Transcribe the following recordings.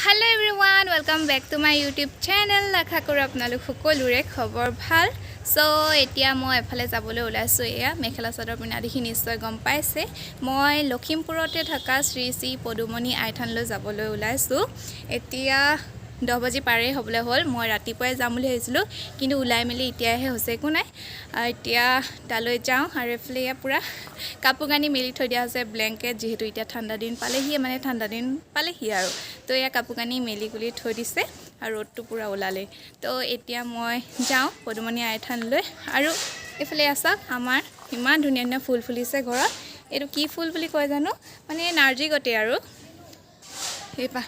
Hello everyone, welcome back to my YouTube channel. আশা কৰোঁ আপোনালোক সকলোৰে খবৰ ভাল। চ' এতিয়া মই এফালে যাবলৈ ওলাইছোঁ। এয়া মেখেলা চাদৰ পিন্ধা দেখি নিশ্চয় গম পাইছে, মই লখিমপুৰতে থকা শ্ৰী শ্ৰী পদুমণি আইথানলৈ যাবলৈ ওলাইছোঁ। এতিয়া 10 বাজি পাৰেই হ'বলৈ হ'ল। মই ৰাতিপুৱাই যাম বুলি ভাবিছিলোঁ, কিন্তু ওলাই মেলি এতিয়াহে হৈছে। একো নাই, এতিয়া তালৈ যাওঁ। আৰু এইফালে এয়া পূৰা কাপোৰ কানি মেলি থৈ দিয়া হৈছে, ব্লেংকেট, যিহেতু এতিয়া ঠাণ্ডা দিন পালেহিয়ে, মানে ঠাণ্ডা দিন পালেহি আৰু। তো এয়া কাপোৰ কানি মেলি কুলি থৈ দিছে আৰু ৰ'দটো পূৰা ওলালেই। তো এতিয়া মই যাওঁ পদুমণি আইথানলৈ। আৰু এইফালে চাওক, আমাৰ ইমান ধুনীয়া ধুনীয়া ফুল ফুলিছে ঘৰত। এইটো কি ফুল বুলি কয় জানো, মানে নাৰ্জী গতে আৰু সেইপা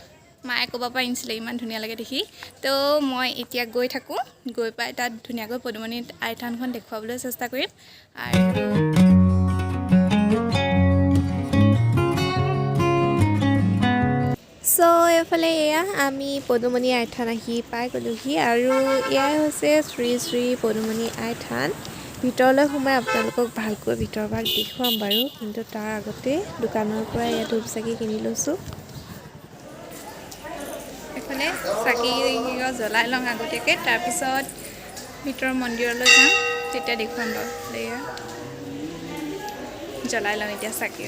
মায়ে ক'ৰবাৰ পৰা আনিছিলে, ইমান ধুনীয়া লাগে দেখি। তো মই এতিয়া গৈ থাকোঁ, গৈ পাই তাত ধুনীয়াকৈ পদুমণি আইথানখন দেখুৱাবলৈ চেষ্টা কৰিম। আৰু চ' এইফালে এয়া আমি পদুমণি আইথান আহি পাই গ'লোহি আৰু এয়াই হৈছে শ্ৰী শ্ৰী পদুমণি আইথান। ভিতৰলৈ সোমাই আপোনালোকক ভালকৈ ভিতৰ ভাগ দেখুৱাম বাৰু, কিন্তু তাৰ আগতে দোকানৰ পৰা এয়া ধূপ চাকি কিনি লৈছোঁ। এইফালে চাকি জ্বলাই লওঁ আগতীয়াকৈ, তাৰপিছত ভিতৰৰ মন্দিৰলৈ যাম, তেতিয়া দেখুৱাম বাৰু। এয়া জ্বলাই লওঁ এতিয়া চাকি।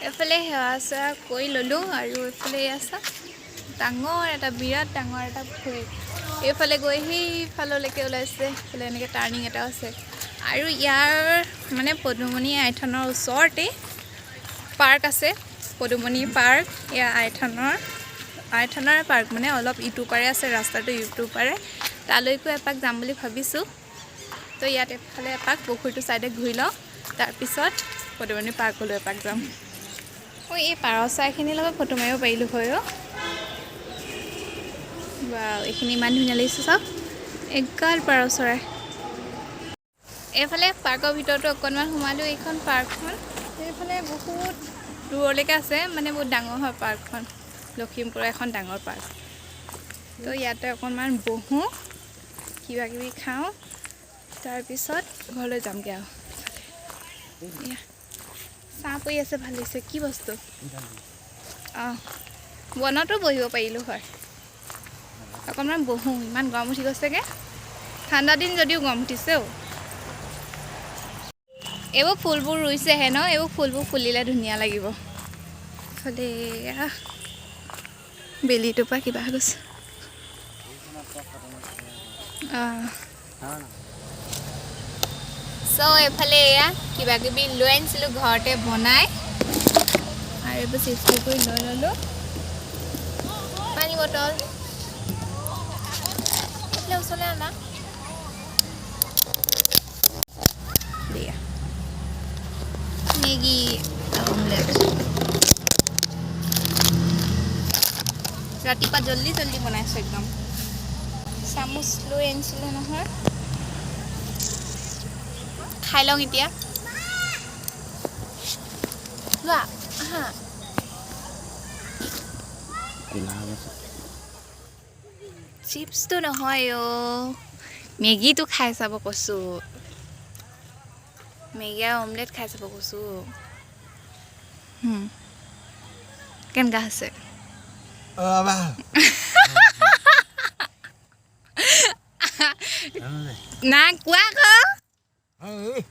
এইফালে সেৱা চেৱা কৰি ল'লোঁ। আৰু এইফালে এয়া চাওক, ডাঙৰ এটা, বিৰাট ডাঙৰ এটা পুখুৰী। এইফালে গৈ সেইফাললৈকে ওলাইছে। এইফালে এনেকৈ টাৰ্ণিং এটাও আছে। আৰু ইয়াৰ মানে পদুমণি আইথানৰ ওচৰতে পাৰ্ক আছে, পদুমণি পাৰ্ক। ইয়াৰ আইথানৰ পাৰ্ক মানে অলপ ইটো পাৰে আছে, ৰাস্তাটো ইটো পাৰে। তালৈকো এপাক যাম বুলি ভাবিছোঁ। তো ইয়াত এফালে এপাক পুখুৰীটো চাইডে ঘূৰি লওঁ, তাৰপিছত পদুমণি পাৰ্কলৈ এপাক যাম। অঁ, এই পাৰ চৰাইখিনিৰ লগত ফটো মাৰিব পাৰিলোঁ হয়। অ' বাও, এইখিনি ইমান ধুনীয়া লাগিছে, চাওক, এগাল পাৰ চৰাই। এইফালে পাৰ্কৰ ভিতৰতো অকণমান সোমালোঁ। এইখন পাৰ্কখন এইফালে বহুত দূৰলৈকে আছে, মানে বহুত ডাঙৰ হয় পাৰ্কখন। লখিমপুৰৰ এখন ডাঙৰ পাৰ্ক। তো ইয়াতে অকণমান বহোঁ, কিবা কিবি খাওঁ, তাৰপিছত ঘৰলৈ যামগৈ। আৰু এয়া ছাঁ পৰি আছে, ভাল লাগিছে। কি বস্তু? অঁ, বনতো বহিব পাৰিলোঁ হয়। অকণমান বহোঁ, ইমান গৰম উঠি গৈছেগৈ। ঠাণ্ডা দিন যদিও গৰম উঠিছে। অ' এইবোৰ ফুলবোৰ ৰুইছেহে ন? এইবোৰ ফুলবোৰ ফুলিলে ধুনীয়া লাগিব। ইফালে এয়া বেলিটোৰ পৰা কিবা হৈ গৈছে। অঁ, চ' এইফালে এয়া কিবা কিবি লৈ আনিছিলোঁ ঘৰতে বনাই। আৰু এইবোৰ চিপছ কৰি লৈ ল'লোঁ, পানী বটল। এইফালে ওচৰলৈ আনা দিয়া। মেগী, অমলেট ৰাতিপুৱা জল্দি জল্দি বনাইছোঁ একদম। চামুচ লৈ আনিছিলোঁ নহয়। খাই লওঁ এতিয়া। লোৱা, আহা। কোলা হৈ গৈছে। চিপছটো নহয় অ', মেগীটো খাই চাব কৈছোঁ। মেগী আৰু অমলেট খাই চাব কৈছোঁ। কেনেকুৱা হৈছে? অ' বা। নাই কোৱা আকৌ। এই,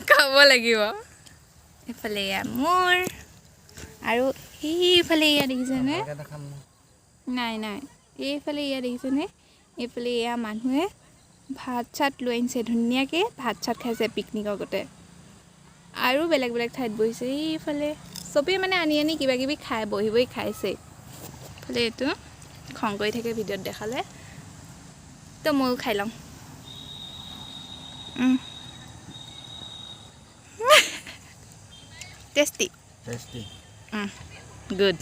খাব লাগিব। এইফালে এয়া মোৰ আৰু এইফালে এয়া দেখিছেনে? ভালকে দেখাম ন? নাই নাই, এইফালে এয়া দেখিছেনে? এইফালে এয়া মানুহে ভাত চাত লৈ আনিছে, ধুনীয়াকৈ ভাত চাত খাইছে পিকনিকৰ গতে। আৰু বেলেগ বেলেগ ঠাইত বহিছে। এইফালে চবেই মানে আনি আনি কিবা কিবি খাই বহি বহি খাইছে। এইফালে এইটো খং কৰি থাকে ভিডিঅ'ত দেখালে। তো ময়ো খাই লওঁ। Tasty. Tasty. Good.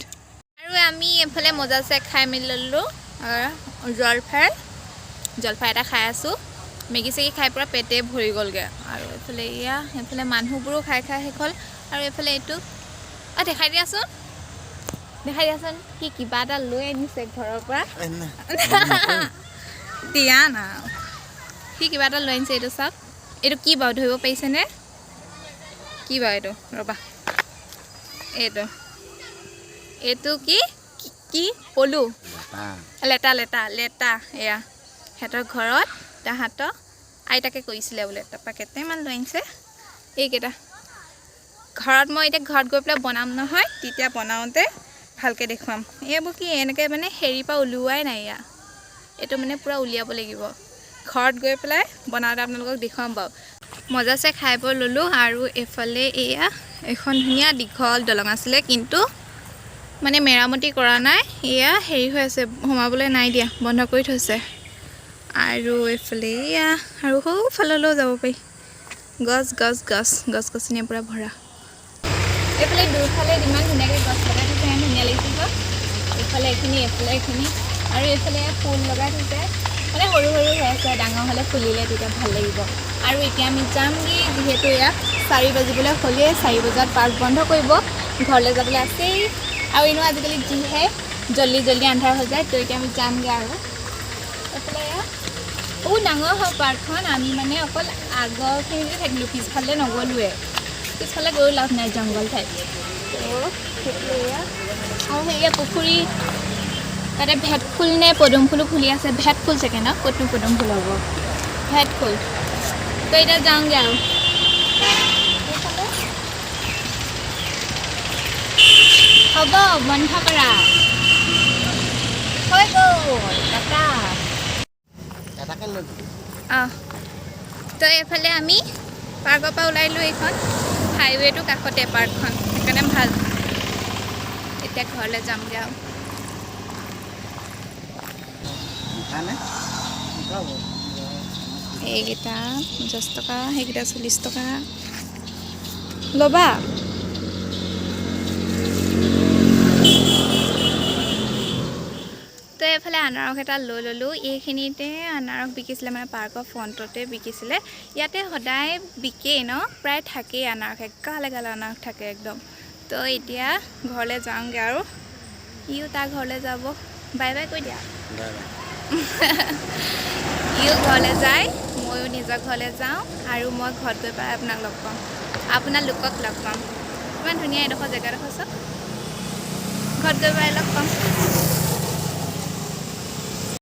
আৰু আমি এইফালে মজা চাই খাই মেলি ল'লোঁ। আৰু জলফাই, জলফাই এটা খাই আছোঁ। মেগী চেগী খাই পূৰা পেটে ভৰি গ'লগৈ। আৰু এইফালে এয়া এইফালে মানুহবোৰো খাই খাই শেষ হ'ল। আৰু এইফালে এইটো, অঁ, দেখাই দিয়াচোন, দেখাই দিয়াচোন, সি কিবা এটা লৈ আনিছে ঘৰৰ পৰা। এই নাই। দিয়া না। সি কিবা এটা লৈ আনিছে, এইটো চাওক। এইটো কি বাৰু, ধৰিব পাৰিছেনে কি বাৰু এইটো? ৰ'বা, এইটো এইটো কি কি- কি পলু? লেটা। লেটা, লেটা, লেটা। এয়া সিহঁতৰ ঘৰত তাহাঁতৰ আইতাকে কৰিছিলে বোলে, তাৰপৰা কেইটামান লৈ আনিছে এইকেইটা। ঘৰত মই এতিয়া ঘৰত গৈ পেলাই বনাম নহয়, তেতিয়া বনাওঁতে ভালকৈ দেখুৱাম। এইবোৰ কি এনেকৈ মানে হেৰিৰ পৰা উলিওৱাই নাই। এয়া এইটো মানে পূৰা উলিয়াব লাগিব। ঘৰত গৈ পেলাই বনাওঁতে আপোনালোকক দেখুৱাম বাৰু। মজাছে খাই বৈ ল'লোঁ। আৰু এইফালে এয়া এখন ধুনীয়া দীঘল দলং আছিলে, কিন্তু মানে মেৰামতি কৰা নাই। এয়া হেৰি হৈ আছে, সোমাবলৈ নাই দিয়া, বন্ধ কৰি থৈছে। আৰু এইফালে এয়া আৰু সৌফাললৈও যাব পাৰি। গছ গছ গছ গছ গছনিয়ে পূৰা ভৰা। এইফালে দুয়োফালে ইমান ধুনীয়াকৈ গছ লগাই থৈছে, ইমান ধুনীয়া লাগিছে চব। এইফালে এইখিনি, এইফালে এইখিনি, আৰু এইফালে ফুল লগাই থৈছে। মানে সৰু সৰু হৈ আছে, ডাঙৰ হ'লে ফুলিলে তেতিয়া ভাল লাগিব। আৰু এতিয়া আমি যামগৈ, যিহেতু ইয়াত 4 বাজিবলৈ হ'লেই, 4 বজাত পাৰ্ক বন্ধ কৰিব, ঘৰলৈ যাবলৈ আছেই। আৰু এনেও আজিকালি যিহে জল্দি জল্দি আন্ধাৰ হৈ যায়, তো এতিয়া আমি যামগৈ। আৰু এইফালে এয়া বহুত ডাঙৰ হয় পাৰ্কখন। আমি মানে অকল আগৰখিনিতে থাকিলোঁ, পিছফালে নগ'লোৱে। পিছফালে গৈও লাভ নাই, জংঘল ঠাইত। তো সেইফালে এয়া আৰু সেয়া পুখুৰী, তাতে ভেট ফুল নে পদুম ফুলো ফুলি আছে। ভেট ফুল চাগে ন? ক'তনো পদুম ফুল হ'ব, ভেট ফুল। তো এতিয়া যাওঁগৈ আৰু এইফালে। হ'ব, বন্ধ কৰা হৈ গ'ল, টাটা। এটাকে লৈ ল'বি। অঁ, তো এইফালে আমি পাৰ্কৰ পৰা ওলাই আহিলোঁ। এইখন হাইৱেটো কাষতে পাৰ্কখন, সেইকাৰণে ভাল। এতিয়া ঘৰলৈ যামগৈ আৰু। মিঠা নে? এইকেইটা 50 টকা, সেইকেইটা 40 টকা। ল'বা? তো এইফালে আনাৰস এটা লৈ ল'লোঁ। এইখিনিতে আনাৰস বিকিছিলে, মানে পাৰ্কৰ ফ্ৰণ্টতে বিকিছিলে। ইয়াতে সদায় বিকেই ন, প্ৰায় থাকেই আনাৰস, এগাল এগাল আনাৰস থাকে একদম। তো এতিয়া ঘৰলৈ যাওঁগৈ আৰু ইও তাৰ ঘৰলৈ যাব। বাই বাই কৈ দিয়া। Bye bye. ইও ঘৰলৈ যায়, ময়ো নিজৰ ঘৰলৈ যাওঁ। আৰু মই ঘৰত গৈ পেলাই আপোনাক লগ পাম, আপোনালোকক লগ পাম। ইমান ধুনীয়া এডোখৰ জেগাডোখৰ চাওক। ঘৰত গৈ পেলাই লগ পাম।